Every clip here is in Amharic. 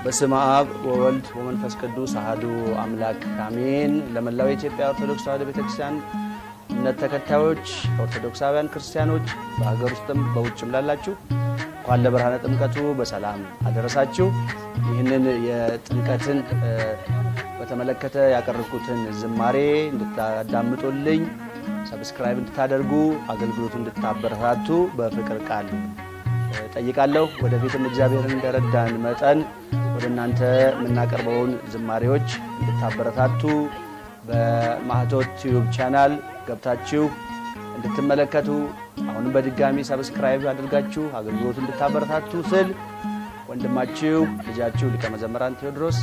በስመ አብ ወወልድ ወመንፈስ ቅዱስ አሐዱ አምላክ አሜን። ለመላው የኢትዮጵያ ኦርቶዶክስ ተዋሕዶ ቤተክርስቲያን እምነት ተከታዮች፣ ኦርቶዶክሳውያን ክርስቲያኖች በሀገር ውስጥም በውጭም ላላችሁ እንኳን ለብርሃነ ጥምቀቱ በሰላም አደረሳችሁ። ይህንን የጥምቀትን በተመለከተ ያቀረብኩትን ዝማሬ እንድታዳምጡልኝ፣ subscribe እንድታደርጉ፣ አገልግሎቱ እንድታበረታቱ በፍቅር ቃል ጠይቃለሁ። ወደፊትም እግዚአብሔርን እንደረዳን መጠን ወደ እናንተ የምናቀርበውን ዝማሬዎች እንድታበረታቱ፣ በማህቶት ቲዩብ ቻናል ገብታችሁ እንድትመለከቱ፣ አሁንም በድጋሚ subscribe አድርጋችሁ አገልግሎቱ እንድታበረታቱ ስል ወንድማችሁ ልጃችሁ ሊቀ መዘምራን ቴዎድሮስ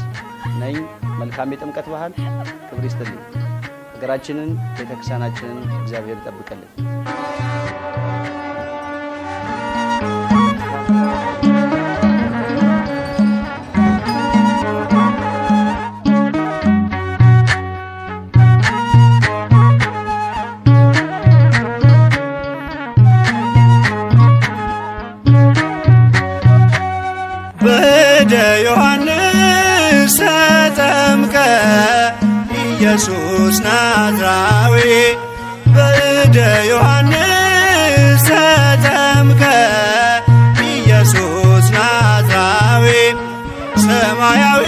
ነኝ። መልካም የጥምቀት ባህል። ክብር ይስጥልኝ። ሀገራችንን ቤተክርስቲያናችንን እግዚአብሔር ይጠብቅልን። በእደ ዮሐንስ ተጠምቀ ኢየሱስ ናዝራዊ፣ በእደ ዮሐንስ ተጠምቀ ኢየሱስ ናዝራዊ፣ ሰማያዊ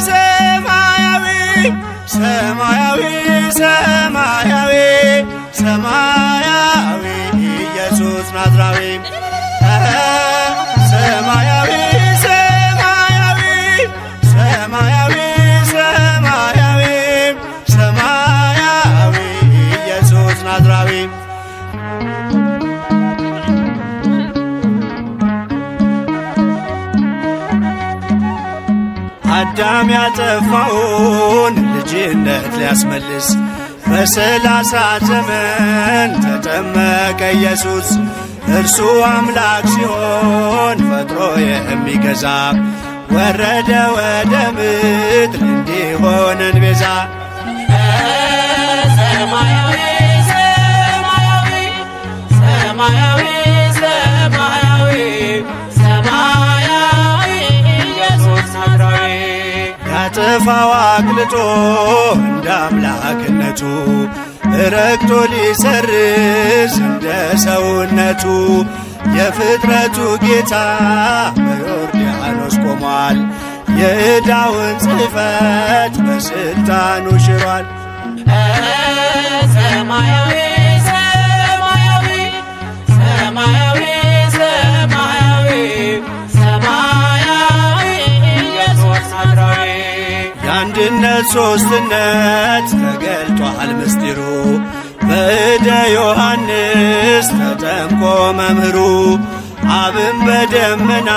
ሰማያዊ ሰማያዊ ሰማያዊ ሰማያዊ ኢየሱስ ናዝራዊ፣ ሰማያዊ ሰማያዊ ሰማያዊ ሰማያዊ ሰማያዊ ኢየሱስ ናዝራዊ። አዳም ያጠፋውን ልጅነት ሊያስመልስ በ30 ዘመን ተጠመቀ ኢየሱስ። እርሱ አምላክ ሲሆን ፈጥሮ የሚገዛ ወረደ ወደ ምድር እንዲሆነን ቤዛ። ሰማያዊ ሰማያዊ ሰማያዊ ሰማያዊ ሰማያዊ ኢየሱስ ናዝራዊ። ያጠፋው አቅልጦ እንደ አምላክነቱ ረግጦ ሊሰርዝ እንደ ሰውነቱ የፍጥረቱ ጌታ በዮርዳኖስ ቆሟል። የዕዳውን ጽሕፈት በስልጣኑ ሽሯል። ሰማያዊ ሰማያዊ ሰማያዊ ሰማያዊ ሰማያዊ ኢየሱስ ናዝራዊ። የአንድነት ሦስትነት ተገልጧል ምስጢሩ በእደ ዮሐንስ ተጠምቆ መምህሩ አብን በደመና